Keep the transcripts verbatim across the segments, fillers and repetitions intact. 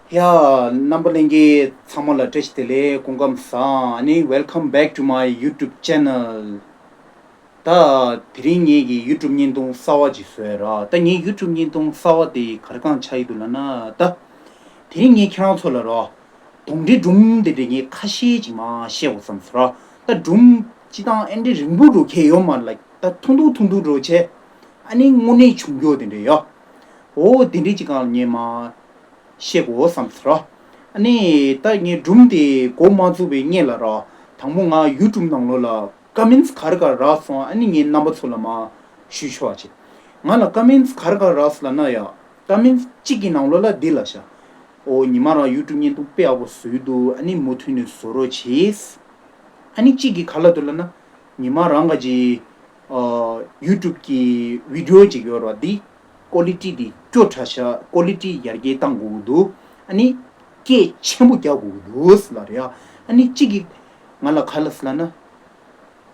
ཡ། རྣམ་པ་ལྷན་རྒྱས་ཚང་མ་ལ་བཀྲ་ཤིས་བདེ་ལེགས། སྐུ་ཁམས་བཟང་། ཨ་ནི། Welcome back to my YouTube channel. ད་དེ་རིང་ངེད་ཀྱི་YouTube་བརྙན་ཐུང་གསར་བ་ཅིག་བཟོས་ར། ད་ངའི་YouTube་བརྙན་ཐུང་གསར་བ་དེ་ག་རེ་གང་ཆགས་ཡི་འདུག་ལབ་ན། ད་དེ་རིང་ངས་ཁྱེད་རང་ཚོ་ལ་ར་གདོན་འདྲེ་སྒྲུང་དེ་འདྲ་ངས་ཁ་ཤས་ཅིག་མར་བཤད་དགོས་བསམ་སོང་ར། ད་སྒྲུང་སྤྱིར་བཏང་ཨེ་འདྲ་རིང་པོ་འགྲོ་མཁན་ཡོད་མ་རེད་ལ། ད་ཐུང་ཐུང་ཐུང་ཐུང་འགྲོ་བྱས། ཨ་ནི་དངོས་གནས་བྱུང་རྒྱུ་དེ་འདྲ་ཡོད། འོ་དེ་འདྲ་ཅིག་སྒང་ལ་ངས་མར་བཤད་དགོས་བསམ་སོང་ར། ཨ་ནི་ད་ངས་སྒྲུང་དེ་འགོ་མ་བཙུགས་པའི་སྔོན་ལ་ར། དང་པོ་ང་YouTube་ནང་ལོགས་ལ་comments་ག་རེ་ག་རེ་རག་སོང་། ཨ་ནི་ངས་རྣམ་པ་ཚོ་ལ་མར་ཞུ་ཆོག་ཅིག་ང་ལ་comments་ག་རེ་ག་རེ་རག་སོང་ལབ་ན་ཡ། comments་གཅིག་གི་ནང་ལོགས་ལ་འདི་ལབ་ཤག་འོ་ཉི་མ་རང་YouTube་བརྙན་ཐུང་དཔེ་ཡག་པོ་བཟོས་འདུག་ཨ་ནི་མུ་མཐུད་ནས་བཟོ་རོགས་བྱེད། ཨ་ནི་གཅིག་གིས་ག་ལབ་འདུག་ལབ་ན། ཉི་མ་རང་ག་ཅིག་ཨ། YouTube་གི་video་ཅིག་ཡོད་རེད་བ། འདི་quality་འདི་སྐྱོ་དྲགས་ཤག quality་ཡར་རྒྱས་གཏང་དགོས་ཀྱི་འདུག་ཨ་ནི་སྐད་ཆེན་པོ་རྒྱག་དགོས་ཀྱི་འདུག་ཟེར་ལབ་རེད་ཡ། ཨ་ནི་གཅིག་གིས་ང་ལ་ག་ལབ་སོང་ལབ་ན།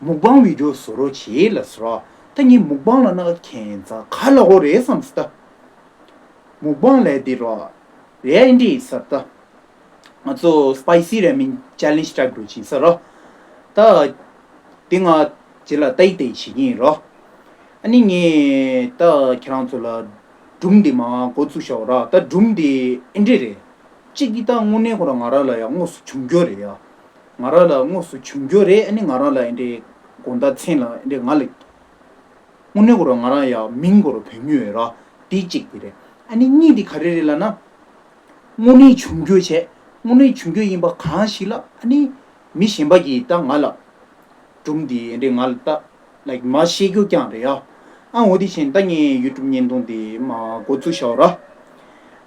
mukbang video་བཟོ་རོགས་བྱེད་ལབ་སོང་ར། ད་ངས་mukbang་ལབ་ན་ཁྱད་མཚར་ག་ལབ་དགོས་རེད་བསམ་སོང་ད། mukbang་ལབ་དེ་ར། རེད་འདི་ཟེར་ད། ང་ཚོ་spicy ramen challenge་type་འགྲོ་ཕྱིན་ས་ར། ད་དེ་ང་རྗེས་ལ་ལྟ་ཡི་ལྟ་ཡི་བྱེད་ཀྱི་ཡིན་ར། ཨ་ནི་ངས་ད་ཁྱེད་རང་ཚོ་ལ་སྒྲུང་འདི་མར་འགོ་བཙུགས་བཞག་ར། ད་སྒྲུང་འདི་ཨེ་འདྲ་རེད། གཅིག་གིས་ད་དངོས་གནས་ཁོ་རང་ང་རང་ལ་ཡང་དངོས་སུ་བྱུང་རྒྱུ་རེད་ཡ། ང་རང་ལ་དངོས་སུ་བྱུང་རྒྱུ་རེད། ཨ་ནི་ང་རང་ལ་ཨེ་འདྲ་དགོང་དག་མཚན་ལ་ཨེ་འདྲ་ང་ལ། དངོས་གནས་ཁོ་རང་ང་རང་ཡང་མིང་ཁོ་རང་བོས་མྱོང་ཡོད་ར། དེ་གཅིག་དེ་རེད། ཨ་ནི་གཉིས་དེ་ག་རེ་རེད་ལབ་ན། དངོས་གནས་བྱུང་རྒྱུ་བྱས། དངོས་གནས་བྱུང་རྒྱུ་ཡིན་པ་གང་ཞིག་ལ་ཨ་ནི་མི་གཞན་པ་གིས་ད་ང་ལ་སྒྲུང་འདི་འདྲ་ང་ལ་ད་like་མར་བཤད་རྒྱུ་རྐྱང་རེད་ཡ། ཨ་འོ་དེ་བཞིན་ད་ངས་YouTube་བརྙན་ཐུང་འདི་མར་འགོ་བཙུགས་བཞག་ར།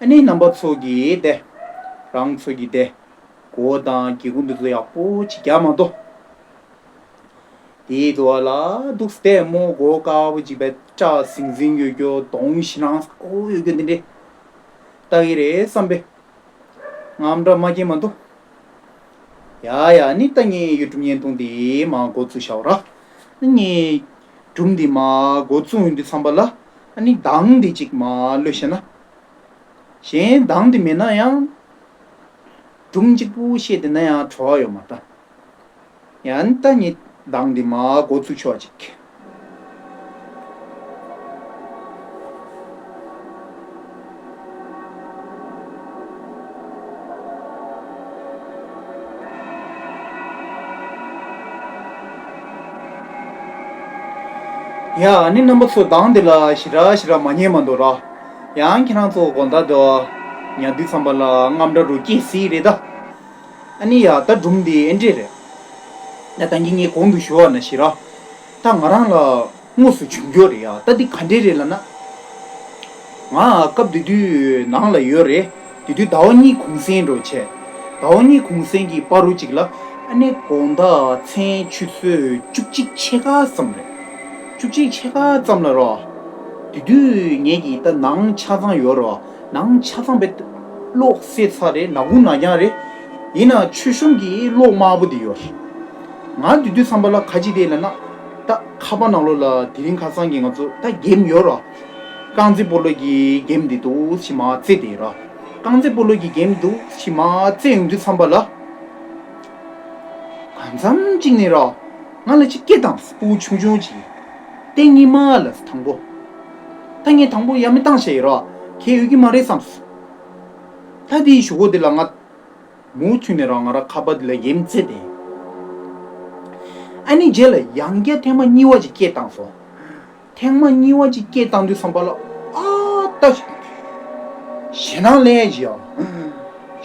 ཨ་ནི་རྣམ་པ་ཚོ་གིས་དེ། རང་ཚོ་གིས་དེ། གོ་དང་སྒེའུ་ཁུང་འདི་ཚོ་ཡག་པོ་ཅིག་རྒྱག་མ་གཏོགས། དེའི་འདུག་བ་ལ་འདུག་སྟེ་མོ་མགོ་དཀར་པོ་ཅིག་པའི་སྐྲ་ཟིང་ཟིང་ཡོད་རྒྱུ་གདོང་ཞེ་སྡང་ས་ཀོ་ཡོད་རྒྱུ་འདི་འདྲས་ལྟ་གི་རེད་བསམ་པས། རྔམ་སྐྲག་མ་སྐྱེས་མ་འདུག་ཡ་ཡ་ནི་ད་ངའི་YouTube་བརྙན་ཐུང་འདི་མར་འགོ་བཙུགས་བཞག་ར། ངའི་སྒྲུང་འདི་མར་འགོ་བཙུགས་ཡོང་དུས་ཙམ་པ་ལ་ཨ་ནི་གདངས་འདི་ཅིག་མར་གློད་ཤེ་ན། གཞན་གདངས་འདི་མེད་ན་ཡང་སྒྲུང་གཅིག་པུ་བཤད་བསྡད་ན་ཡང་བྲོ་བ་ཡོད་མ་རེད་ད། ཡང་ད་ངས་གདངས་འདི་མར་འགོ་བཙུགས་ཆོག་ཅིག་ཡ་ནི་རྣམ་པ་ཚོ་གདངས་འདི་ལ་ཞེ་དྲག་ཞེ་དྲག་མ་ཉན་མ་འདུག་ར། ཡང་ཁྱེད་རང་ཚོ་དགོང་དག་འདི་ཉལ་དུས་ཙམ་པ་ལ་རྔམ་སྐྲག་རུ་སྐྱེ་སྲིད་རེད་ད། ཨ་ནི་ཡ་ད་སྒྲུང་འདི་ཨེ་འདྲས་རེད། ད་ད་གིན་ངས་གོང་དུ་ཞུ་བ་ནང་བཞིན་ར། ད་ང་རང་ལ་དངོས་སུ་བྱུང་རྒྱུ་རེད་ཡ། ད་འདི་ག་འདྲས་རེད་ལབ་ན། ང་སྐབས་དེ་དུས་ནང་ལ་ཡོད་རེད། དེ་དུས་ཟླ་བ་གཉིས་གུང་སེང་འགྲོ་བྱས། ཟླ་བ་གཉིས་གུང་སེང་གི་བར་དུ་ཅིག་ལ་ཨ་ནི་དགོང་དག་མཚན་ཆུ་ཚོད་བཅུ་གཅིག་ཕྱེད་ཀ་ཙམ་རེད། བཅུ་གཅིག་ཕྱེད་ཀ་ཙམ་ལ་ར། དེ་དུས་ངེད་ཀྱི་ད་ནང་ཆ་ཚང་ཡོད་ར། ནང་ཆ་ཚང་པའི་གློག་བསད་ཚར་རེད། ནག་ཁུང་ནག་རྐྱང་རེད། ཡིན་ནའང་མཆོད་གཤོམ་གྱི་གློག་དམར་པོ་དེ་ཡོད་རེད། ང་དེ་དུས་ཙམ་པ་ལ་ག་ཅི་བལྟས་ལབ་ན། ད་ཁ་པར་ནང་ལོགས་ལ་དེ་རིང་ཁ་སང་གི་ང་ཚོ་ད་གེམ་ཡོད་ར། རྐང་རྩེད་སྤོ་ལོ་གི་གེམ་དེ་འདུག་སེ་མར་རྩེ་བསྡད་ར། རྐང་རྩེད་སྤོ་ལོ་གི་གེམ་འདུག་སེ་མར་རྩེ་ཡོང་དུས་ཙམ་པ་ལ། གང་འཚམ་གཅིག་ནས་ར། ང་ལ་ཅིག་སྐད་བཏང་སོང་། སྤུ་གུ་ཆུང་ཆུང་ཅིག་སྟེང་གཉིས་མ་ལ་དང་པོ། ད་ངས་དང་པོ་ཡ་མེད་བཏང་བཞག་ཡོད་ར། ཁྱད་ཡོད་ཀྱི་མ་རེད་བསམ་སོང་། ད་དེའི་གཞུག་གུ་དེ་ལ་ང་མུ་མཐུད་ནས་རང་ང་རང་ཁ་པར་དེ་ལ་གེམ་རྩེ་བསྡད། ཨ་ནི་རྗེས་ལ་ཡང་བསྐྱར་ཐེངས་མ་གཉིས་པ་ཅིག་སྐད་བཏང་སོང་། ཐེངས་མ་གཉིས་པ་ཅིག་སྐད་བཏང་དུས་ཙམ་པ་ལ་ཨ་ད་ཞེད་སྣང་སླེབས་ཡ་ཅིག་ཡ།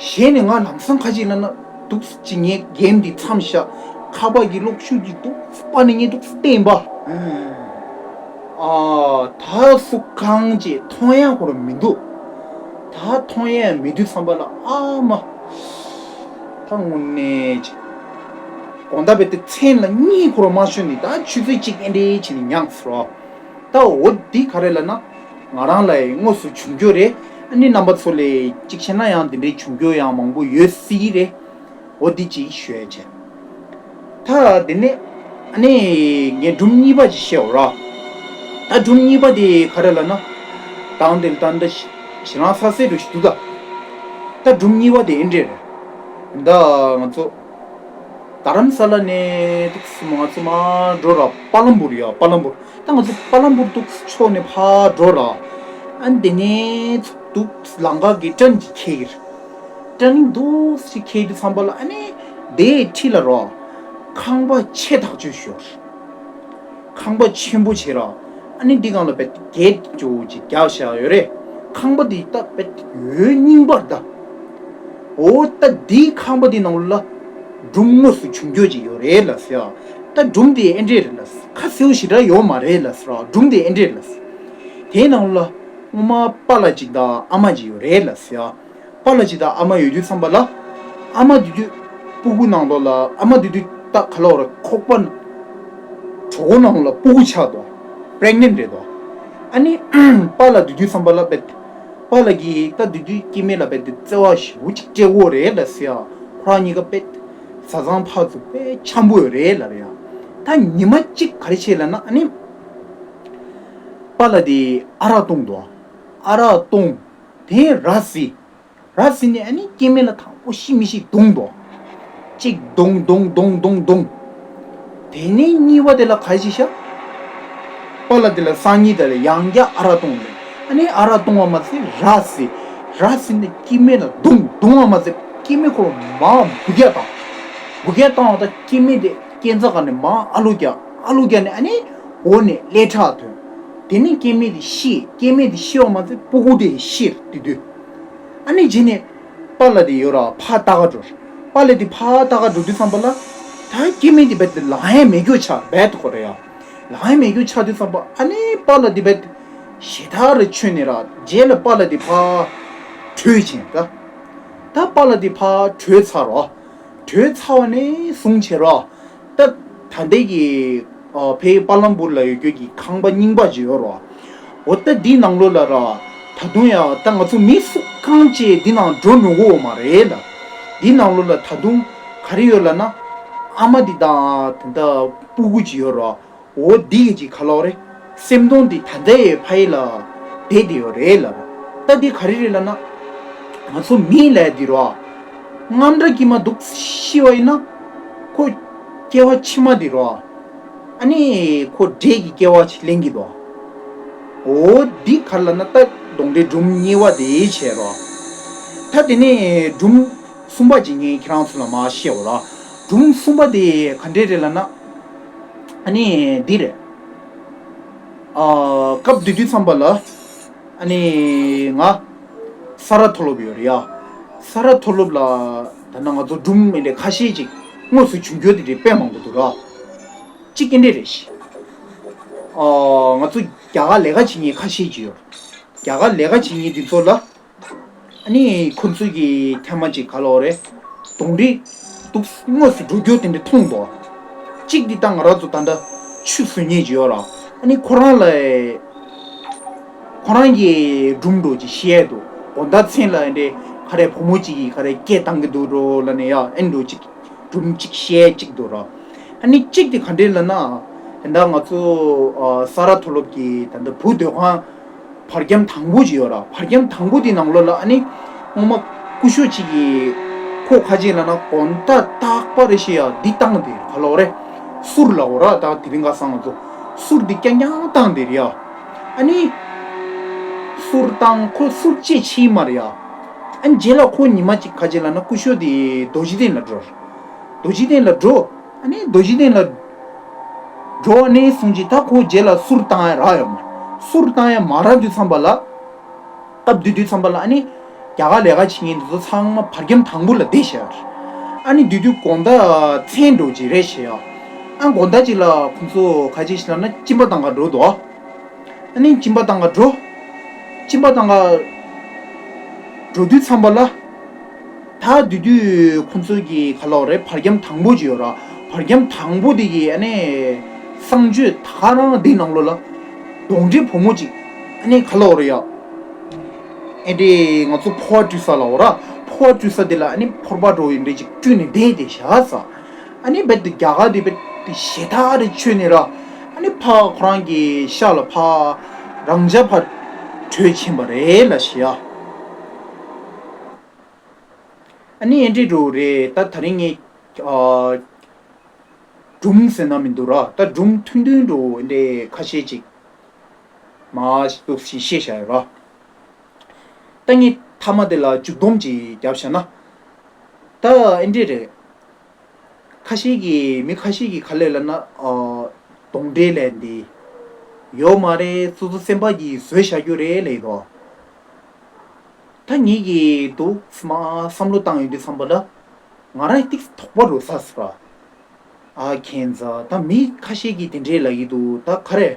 ཞེད་ནས་ང་ལམ་སང་ཁ་ཅིག་ལབ་ན་འདུག་སེ་ངས་གེམ་འདི་མཚམས་བཞག་ཁ་པར་གྱི་གློག་ཤུགས་ཀྱིས་འདུག་སེ་སྤར་ནས་ངས་འདུག་སེ་བསྟན་པ། ཨ་ད་སུ་གང་ཅིག་མཐོང་ཡ་ཁོ་རང་མི་འདུག་ད་མཐོང་ཡ་མེད་དུས་ཙམ་པ་ལ་ཨ་མ། ད་དངོས་གནས་ཅིག་དགོང་དག་བས་ཏེ་མཚན་ལ་གཉིད་ཁོ་རང་མ་ཤོར་ནས་ད་ཆུ་ཚོད་གཅིག་ཨེ་འདྲས་བྱས་ནས་མྱངས་སོང་། ད་འོ་འདི་ག་རེ་ལབ་ན། ང་རང་ལ་དངོས་སུ་བྱུང་རྒྱུ་རེད། ཨ་ནི་རྣམ་པ་ཚོ་ལ་གཅིག་བྱས་ན་ཡང་འདི་འདྲའི་བྱུང་རྒྱུ་ཡང་མང་པོ་ཡོད་སྲིད་ཀྱི་རེད། འོ་འདི་གཅིག་ཞུ་ཡ་བྱས། ད་དེ་ནས་ཨ་ནི་ངས་སྒྲུང་གཉིས་པ་ཅིག་བཤད་འོ་ར། ད་སྒྲུང་གཉིས་པ་དེ་ག་རེ་ལབ་ན། དང་དེ་ལ་ད་འདི་ཞེ་སྡང་ས་སེ་འགྲོ་ཞིག་འདུག་ད། ད་སྒྲུང་གཉིས་པ་དེ་ཨེ་འདྲས་རེད། ད་ང་ཚོ་རྡ་རམ་ས་ལ་ནས་ཏིག་སི་མ་ང་ཚོ་མ་འགྲོ་ར་པ་ལམ་པུར་ཡ་པ་ལམ་པུར། ད་ང་ཚོ་པ་ལམ་པུར་ཏུག་ཕྱོགས་ནས་ཕར་འགྲོ་ར། ཨ་ནི་དེ་ནས་ཏུག་ལམ་ཁ་གི་ཊར་ནིང་ཅིག་འཁེལ་གི་རེད། ཊར་ནིང་ཏུག་ཅིག་འཁེལ་དུས་ཙམ་པ་ལ་ཨ་ནི་དེའི་འཁྲིས་ལ་ར་ཁང་པ་ཆེ་ཐག་ཆོད་ཤོར། ཁང་པ་ཆེན་པོ་བྱས་ར། ཨ་ནི་འདི་སྒང་ལ་བེད་གེ་ཊི་ཅོ་ཅིག་རྒྱག་བཞག་ཡོད་རེད། ཁང་པ་འདི་ད་བེད་འོད་རྙིང་པར་ད། འོ་ད་འདིའི་ཁང་པ་འདི་ནང་ལ་སྒྲུང་དངོས་སུ་བྱུང་རྒྱུ་ཅིག་ཡོད་རེད་ལ་ཟེར། ད་སྒྲུང་འདི་ཨེ་འདྲས་རེད་ལ་ཟེར། ཁ་གསལ་པོ་ཞེ་དྲག་ཡོད་མ་རེད་ལ་ཟེར། སྒྲུང་འདི་ཨེ་འདྲས་ལ་ཟེར། དེའི་ནང་ལ་སྔོན་མ་པཱ་ལགས་ཅིག་དང་ཨ་མ་ཅིག་ཡོད་རེད་ལ་ཟེར། པཱ་ལགས་ཅིག་དང་ཨ་མ་ཡོད་དུས་ཙམ་པ་ལ། ཨ་མ་དེ་དུས་སྤུ་གུ་ནང་ལོགས་ལ་ཨ་མ་དེ་དུས་ད་ག་ལ་བར་ཁོག་པ་གྲོད་ཁོག་ནང་ལ་སྤུ་གུ་ཆགས་འདུག་པྲེག་ནེན་ཊི་རེད་འདུག་ཨ་ནི་པཱ་ལགས་དེ་དུས་ཙམ་པ་ལ་བེད། པཱ་ལགས་ཀྱིས་ད་དེ་དུས་སྐྱེ་དམན་ལ་བེད་དེ་བརྩེ་བ་ཞེ་པོ་ཅིག་སྤྲད་ཀྱི་ཡོད་རེད་ལ་ཟེར། ཁོ་རང་གཉིས་ཀ་བེད་བཟའ་ཚང་ཕར་ཚུར་དཔེ་འཆམ་པོ་ཡོད་རེད་ལབ་ཡ། ད་ཉི་མ་གཅིག་ག་རེ་བྱས་ལབ་ན་ཨ་ནི་པཱ་ལགས་དེ་ཨ་རག་བཏུང་འདུག་ཨ་རག་བཏུང་། དེ་ར་བཟི། ར་བཟི་ནས་ཨ་ནི་སྐྱེ་དམན་ལ་དང་པོ་ཤི་མི་ཤི་བརྡུངས་འདུག་གཅིག་བརྡུངས་བརྡུངས་བརྡུངས་བརྡུངས་བརྡུངས། དེ་ནས་གཉིས་པ་དེ་ལ་ག་རེ་བྱས་ཤག་པཱ་ལགས་དེ་ལ་སང་ཉིན་དེ་ལ་ཡང་བསྐྱར་ཨ་རག་བཏུང་རེད། ཨ་ནི་ཨ་རག་བཏུང་བ་མ་ཟད་ར་བཟི། ར་བཟི་ནས་སྐྱེ་དམན་ལ་བརྡུངས། བརྡུངས་བ་མ་ཟད་སྐྱེ་དམན་ཁོ་ལ་མར་འབུད་རྒྱག་བཏང་། འབུད་རྒྱག་བཏང་བ་དང་སྐྱེ་དམན་དེ་སྐས་འཛེག་སྒང་ནས་མར་ཨ་ལོ་རྒྱག་ཨ་ལོ་རྒྱག་ནས་ཨ་ནི་འོག་ནས་ཀླད་ཁྲག་ཐོན། དེ་ནས་སྐྱེ་དམན་དེ་ཤི། སྐྱེ་དམན་དེ་ཤི་བ་མ་ཟད་སྤུ་གུ་དེ་ཤི་དེ་དུས། ཨ་ནི་རྗེས་ནས་པཱ་ལགས་དེ་ཡོད་ར་ཕར་ལྟ་ག་འགྲོ། པཱ་ལགས་དེ་ཕར་ལྟ་ག་འགྲོ་དུས་ཙམ་པ་ལ། ད་སྐྱེ་དམན་དེ་རྦད་དེ་ལངས་ཡ་མེད་རྒྱུ་ཆགས་རྦད་དེ་ཁོ་ར་ཡ། ལངས་ཡ་མེད་རྒྱུ་ཆགས་དུས་ཙམ་པ་ཨ་ནི་པཱ་ལགས་དེ་རྦད་དེ་ཞེད་ཐག་རེ་ཆོད་ནས་ར་རྗེས་ལ་པཱ་ལགས་དེ་ཕར་བྲོས་ཕྱིན་ད། ད་པཱ་ལགས་དེ་ཕར་བྲོས་ཚར་ར། བྲོས་ཚར་བ་ནས་བཟུང་བྱས་ར། ད་ད་ལྟའི་གི་ཨ་ཕའི་པ་ལམ་པུར་ལ་ཡོད་རྒྱུ་གི་ཁང་པ་རྙིང་པ་ཅིག་ཡོད་རོ། འོ་ད་འདི་ནང་ལོགས་ལ་ར། ད་དུང་ཡང་ད་ང་ཚོ་མི་སུ་གང་ཅིག་འདི་ནང་འགྲོ་མི་དགོས་མ་རེད་ལ། འདི་ནང་ལོགས་ལ་ད་དུང་ག་རེ་ཡོད་ལབ་ན། ཨ་མ་འདི་དང་ད་ལྟ་སྤུ་གུ་ཅིག་ཡོད་རོ། འོ་འདི་གི་ཅིག་ག་ལབ་རེད། སེམས་གདུང་འདི་ད་ལྟའི་ཕ་ཡུལ་ལ་བསྡད་དེ་ཡོད་རེད་ལ། ད་འདི་ག་རེ་རེད་ལབ་ན། ང་ཚོ་མི་ལབ་འདི་རོ། རྔམ་དྲག་གི་མ་འདུག་ཤི་བ་ཡིན་ན། ཁོ་སྐྱེ་བ་ཕྱི་མ་འདི་རོ། ཨ་ནི་ཁོ་འདྲེ་གི་སྐྱེ་བ་ཅིག་ལེན་གི་འདུག་འོ་འདི་ག་རེ་ལབ་ན་ད་གདོན་འདྲེ་སྒྲུང་གཉིས་པ་དེ་བྱས་རོ། ད་དེ་ནས་སྒྲུང་གསུམ་པ་ཅིག་ངས་ཁྱེད་རང་ཚོ་ལ་མར་བཤད་འོ་ར། སྒྲུང་གསུམ་པ་དེ་ག་འདྲས་རེད་ལབ་ན། ཨ་ནི་འདི་རེད། ཨ། སྐབས་དེ་དུས་ཙམ་པ་ལ། ཨ་ནི་ང་ས་རཱ་མཐོ་སློབ་ཡོད་རེད་ཡ། ས་རཱ་མཐོ་སློབ་ལ་ད་ནང་ང་ཚོ་སྒྲུང་མི་འདྲ་ཁ་ཤས་ཅིག་དངོས་སུ་བྱུང་རྒྱུ་དེ་འདྲ་དཔེ་མང་པོ་འདུག་ར། གཅིག་གི་འདྲ་རེད་ཤི། ཨ། ང་ཚོ་རྒྱ་གར་ལས་ཀ་བྱེད་མཁན་ཁ་ཤས་ཅིག་ཡོད། རྒྱ་གར་ལས་ཀ་བྱེད་མཁན་དེ་ཚོ་ལ། ཨ་ནི་ཁོ་ཚོས་ཀྱི་ཐེངས་མ་གཅིག་ག་ལབ་རེད། གདོན་འདྲེ་འདུག་དངོས་སུ་འགྲོ་རྒྱུ་དེ་འདྲ་མཐོང་འདུག་གཅིག་འདི་ད་ང་རང་ཚོ་ད་ལྟ་ཆུ་བཟོ་མཁན་ཅིག་ཡོད་ར། ཨ་ནི་ཁོ་རང་ལ། ཁོ་རང་གི་སྒྲུང་འདྲ་ཅིག་བཤད་འདུག་དགོང་དག་མཚན་ལ་འདྲེ་ག་རེ་བུ་མོ་གཅིག་གིས་ག་རེ་སྐད་བཏང་གི་འདུག་འགྲོ་ལབ་ནས་ཡ་ཨེ་འདྲ་ཅིག་སྒྲུང་གཅིག་བཤད་གཅིག་འདུག་ར། ཨ་ནི་གཅིག་དེ་ག་འདྲས་ལབ་ན། ད་ལྟ་ང་ཚོ་ཨ་ས་རཱ་མཐོ་སློབ་ཀྱི་ད་ལྟ་བུ་སྡོད་ཁང་བར་ཁྱམས་དང་པོ་ཅིག་ཡོད་ར། བར་ཁྱམས་དང་པོ་དེ་ནང་ལོགས་ལ་ཨ་ནི་སྔོན་མ་སྐུ་ཞབས་གཅིག་གིས་ཁོ་ཁ་ཅིག་ལབ་ན་དགོང་དག་རྟག་པར་རེ་བཞིན་ཡ་འདི་བཏང་དེ་ག་ལབ་རེད། གསུར་ལབ་འོ་ར། ད་དེ་རིང་ཁ་སང་ང་ཚོ་གསུར་འདི་རྐྱང་རྐྱང་བཏང་དེ་རེད་ཡ། ཨ་ནི་གསུར་བཏང་ཁོ་གསུར་ཅེས་ཕྱིན་མ་རེད་ཡ། ཨ་ནི་རྗེས་ལ་ཁོ་ཉི་མ་གཅིག་ཁ་ཅིག་ལབ་ན་སྐུ་ཞབས་དེ་རྡོ་རྗེ་གདན་ལ་འགྲོ། རྡོ་རྗེ་གདན་ལ་འགྲོ། ཨ་ནི་རྡོ་རྗེ་གདན་ལ་འགྲོ་བ་ནས་བཟུང་ཅིག་ད་ཁོ་རྗེས་ལ་གསུར་བཏང་ཡ་རག་ཡོད་མ་རེད། གསུར་བཏང་ཡ་མ་རག་དུས་ཙམ་པ་ལ། སྐབས་དེ་དུས་ཙམ་པ་ལ་ཨ་ནི་རྒྱ་གར་ལས་ཀ་བྱེད་མཁན་དེ་ཚོ་ཚང་མ་བར་ཁྱམས་དང་པོ་ལ་བསྡད་བཞག་ཡོད་རེད། ཨ་ནི་དེ་དུས་དགོང་དག་མཚན་འགྲོ་ཅིག་རེད་བྱས་ཡ། ཨ་དགོང་དག་ཅིག་ལ་ཁོང་ཚོ་ག་ཅིག་ཞིག་ལབ་ན་གཅིན་པ་བཏང་ག་འགྲོ་འདུག་ཨ་ནི་གཅིན་པ་བཏང་ག་འགྲོ། གཅིན་པ་བཏང་ག་འགྲོ་དུས་ཙམ་པ་ལ། ད་དེ་དུས་ཁོང་ཚོ་གི་ག་ལབ་རེད། བར་ཁྱམས་དང་པོ་ཅིག་ཡོད་ར། བར་ཁྱམས་དང་པོ་དེ་གི་ཨ་ནི་གསང་སྤྱོད་ད་ག་རང་དེ་ནང་ལོགས་ལ་གདོན་འདྲེ་བུ་མོ་ཅིག་ཨ་ནི་ག་ལབ་རེད་ཡ། ཨེ་འདྲས་ང་ཚོ་ཕོར་པ་བཀྲུ་ས་ལབ་འོ་ར། ཕོར་པ་བཀྲུ་ས་དེ་ལ་ཨ་ནི་ཕོར་པ་འདྲ་བོ་ཡིན་འདྲས་ཅིག་བཀྲུས་ནས་བསྡད་དེ་བཞག་ས། ཨ་ནི་རྦད་དེ་རྒྱ་གར་དེ་རྦད་དེ་ཞེད་ཐག་རེ་ཆོད་ནས་ར། ཨ་ནི་ཕར་ཁོ་རང་གི་ཤག་ལ་ཕར་རང་འཇགས་ཕར་བྲོས་ཕྱིན་པ་རེད་ལ་ཤི་ཡ། ཨ་ནི་ཨེ་འདྲས་འགྲོ་རེད། ད་ད་རིང་ངས་ཨ་སྒྲུང་ཟེར་ན་མི་འདུག་ར། ད་སྒྲུང་ཐུང་ཐུང་འགྲོ་ཨེ་འདྲས་ཁ་ཤས་ཅིག་མ་ཏོག་ཙམ་བཤད་བཞག་ཡོད་ར། ད་ངས་མཐའ་མ་དེ་ལ་མཇུག་སྡོམ་ཅིག་བརྒྱབ་བཞག་ན། ད་ཨེ་འདྲས་རེད། ཁ་ཤས་ཀྱིས་མི་ཁ་ཤས་ཀྱིས་ག་ལབ་ལབ་ན། ཨ་གདོན་འདྲེ་ལབ་འདི་ཡོད་མ་རེད། སོ་སོ་སེམས་པ་གིས་བཟོས་བཞག་རྒྱུ་རེད་ལབ་འདུག་ད་ངེད་ཀྱིས་འདུག་མ་བསམ་བློ་བཏང་ཡོང་དུས་ཙམ་པ་ལ་ང་རང་ཏིག་དོགས་པ་རུ་ཟ་སོང་ར། ཨ་ཁྱེད་ཚོ་ད་མི་ཁ་ཤས་ཀྱིས་དེ་འདྲས་ལབ་ཀྱི་འདུག་ད་ག་རེ་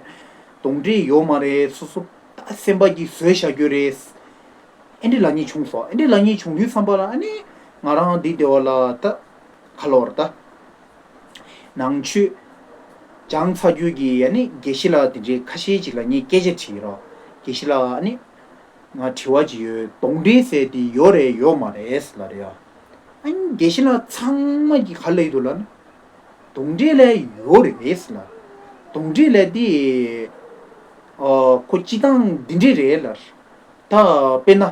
གདོན་འདྲེ་ཡོད་མ་རེད། སོ་སོ་ད་སེམས་པ་གིས་བཟོས་བཞག་རྒྱུ་རེད། ཨེ་འདྲས་ལབ་མཁན་བྱུང་སོང་། ཨེ་འདྲས་ལབ་མཁན་བྱུང་དུས་ཙམ་པ་ལ་ཨ་ནི་ང་རང་འདི་སྡེ་བ་ལ་ད་ག་ལབ་དགོས་རེད་ད། ནང་ཆོས་སྦྱངས་ཚར་རྒྱུ་གི་ཨ་ནི་དགེ་བཤེས་ལགས་དེ་འདྲའི་ཁ་ཤས་ཅིག་ལ་ངས་སྐད་ཆ་དྲིས་རོགས། དགེ་བཤེས་ལགས་ཨ་ནི་ང་དྲི་བ་ཅིག་ཡོད། གདོན་འདྲེ་ཟེར་དེ་ཡོད་རེད་ཡོད་མ་རེད་ལབ་རེད་ཡ། ཨ་ནི་དགེ་བཤེས་ལགས་ཚང་མ་གིས་ག་ལབ་ཀྱི་འདུག་ལབ་ན། གདོན་འདྲེ་ལབ་ཡོད་རེད་ལབ། གདོན་འདྲེ་ལབ་དེ་ཨ་ཁོ་སྤྱིར་བཏང་འདི་འདྲས་རེད་ལབ། ད་དཔེར་ན།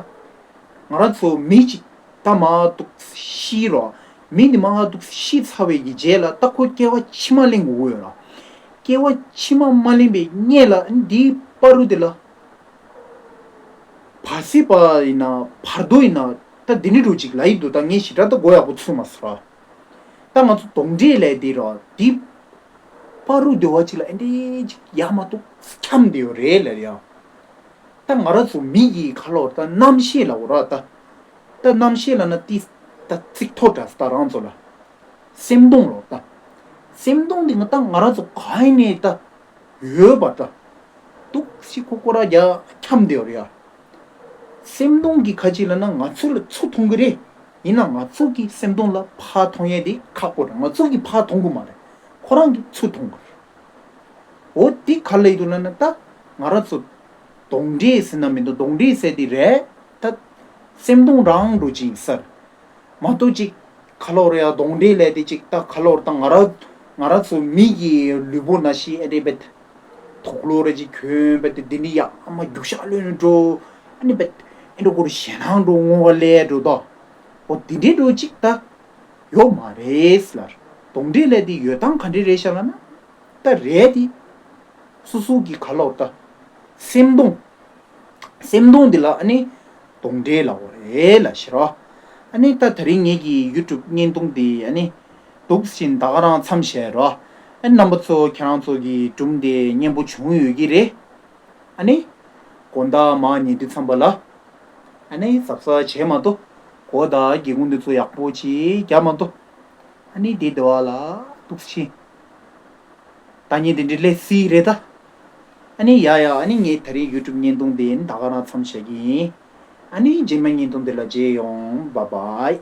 ང་རང་ཚོ་མི་གཅིག་ད་མར་འདུག་ཤི་རོགས། མི་འདི་མར་འདུག་ཤི་ཚར་བའི་གི་རྗེས་ལ་ད་ཁོ་སྐྱེ་བ་ཕྱི་མ་ལེན་དགོས་ཡོད་ར། སྐྱེ་བ་ཕྱི་མ་མ་ལེན་པའི་སྔོན་ལ་འདིའི་བར་དུ་དེ་ལ། བར་སྲིད་པ་ཡིན་ན་བར་དོ་ཡིན་ན་ད་འདི་འདྲས་འདྲ་ཅིག་ལབ་ཡི་འདུག་ད་ངས་ཞེ་དྲག་ད་མགོ་ཡག་པོ་ཚོས་མ་སོང་ར། ད་ང་ཚོ་གདོན་འདྲེ་ལབ་དེ་ར་འདི། བར་དོ་བ་ཅིག་ལ་ཨེ་འདྲས་ཅིག་ཡ་མ་གཏོགས་འཁྱམས་བསྡད་ཡོད་རེད་ལབ་ཡ། ད་ང་རང་ཚོ་མི་གི་ཁ་ལོ་ད་རྣམ་ཤེས་ལབ་དགོས་ར་ད། ད་རྣམ་ཤེས་ལབ་ན་ཏི་ད་ཚིག་ཐོ་འདྲ་ད་རང་ཚོ་ལ། སེམས་གདོང་ལབ་ད། སེམས་གདོང་འདི་ང་ད་ང་རང་ཚོ་ག་ཡིན་ནའི་ད་ཡོད་པ་འདྲ། འདུག་སེ་ཁོ་ཁོ་ར་རྒྱ་འཁྱམས་བསྡད་ཡོད་རེད་ཡ། སེམས་གདོང་གི་ཁ་ཅིག་ལབ་ན་ང་ཚོ་ལ་ཚུར་མཐོང་གི་རེད། ཡིན་ན་ང་ཚོ་གི་སེམས་གདོང་ལ་ཕར་མཐོང་ཡས་དེ་ཁག་པོ་རེད། ང་ཚོ་གི་ཕར་མཐོང་གི་མ་རེད། ཁོ་རང་གི་ཚུར་མཐོང་གི་རེད། འོ་དེ་ག་ལབ་ཀྱི་འདུག་ལབ་ན་ད་ང་རང་ཚོ་གདོན་འདྲེ་ཟེར་ན་མི་འདུག་གདོན་འདྲེ་ཟེར་དེ་རེད་ད། སེམས་གདོང་རང་འདྲ་ཅིག་ཡིན་ས་རེད། མ་གཏོགས་ཅིག་ག་ལབ་དགོས་རེད་ཡ། གདོན་འདྲེ་ལབ་དེ་ཅིག་ད་ག་ལབ་དགོས་རེད་ད། ང་རང་ང་རང་ཚོ་མི་གི་ལུས་པོ་ནང་བཞིན་ཨེ་འདྲས་བེད། དུག་ལོག་རེ་ཅིག་གྱོན་བེད་དེ་འདི་ནི་ཡ་ཨ་མ་རྒྱུག་ཤག་ལོན་འགྲོ། ཨ་ནི་བེད་ཨེ་འདྲ་ཁོ་རང་ཞེད་སྣང་འགྲོ་ངོ་བ་ལས་འགྲོ་ད། འོ་དེ་འདྲས་འདྲ་ཅིག་ད་ཡོད་མ་རེད་ལབ། གདོན་འདྲེ་ལབ་དེ་ཡོད་སྟངས་ག་འདྲས་རེད་ཤག་ལབ་ན། ད་རེད་དེ། སོ་སོ་གི་ག་ལབ་དགོས་རེད་ད། སེམས་གདོང་། སེམས་གདོང་འདི་ལ་ཨ་ནི་གདོན་འདྲེ་ལབ་དགོས་རེད་ལབ་ཤག་རོ། ཨ་ནི་ད་ད་རིང་ངེད་ཀྱི་ཡུ་ཊུབ་བརྙན་ཐུང་འདི་ཨ་ནི་འདུག་སེ་ད་ག་རང་མཚམས་བཞག་རོ། ཨ་ནི་རྣམ་པ་ཚོ་ཁྱེད་རང་ཚོ་གི་སྒྲུང་དེ་སྙན་པོ་བྱུང་ཡོད་ཀྱི་རེད། ཨ་ནི་དགོང་དག་མར་ཉལ་དུས་ཙམ་པ་ལ་ཨ་ནི་གཟབ་གཟབ་བྱས་མ་གཏོགས་མགོ་དང་སྒེའུ་ཁུང་འདི་ཚོ་ཡག་པོ་ཅིག་རྒྱབ་མ་གཏོགས། ཨ་ནི་དེ་དེ་བ་ལ་འདུག་སེ། ད་ངས་དེ་འདྲའི་ལས་སྲིད་རེད་ད། ཨ་ནི་ཡ་ཡ། ཨ་ནི་ངས་ད་རིང་ཡུ་ཊུབ་བརྙན་ཐུང་དེ་ད་ག་རང་མཚམས་བཞག་གི་ཡིན། ཨ་ནི་རྗེས་མའི་བརྙན་ཐུང་དེ་ལ་མཇལ་ཡོང་། བཱའི་བཱའི།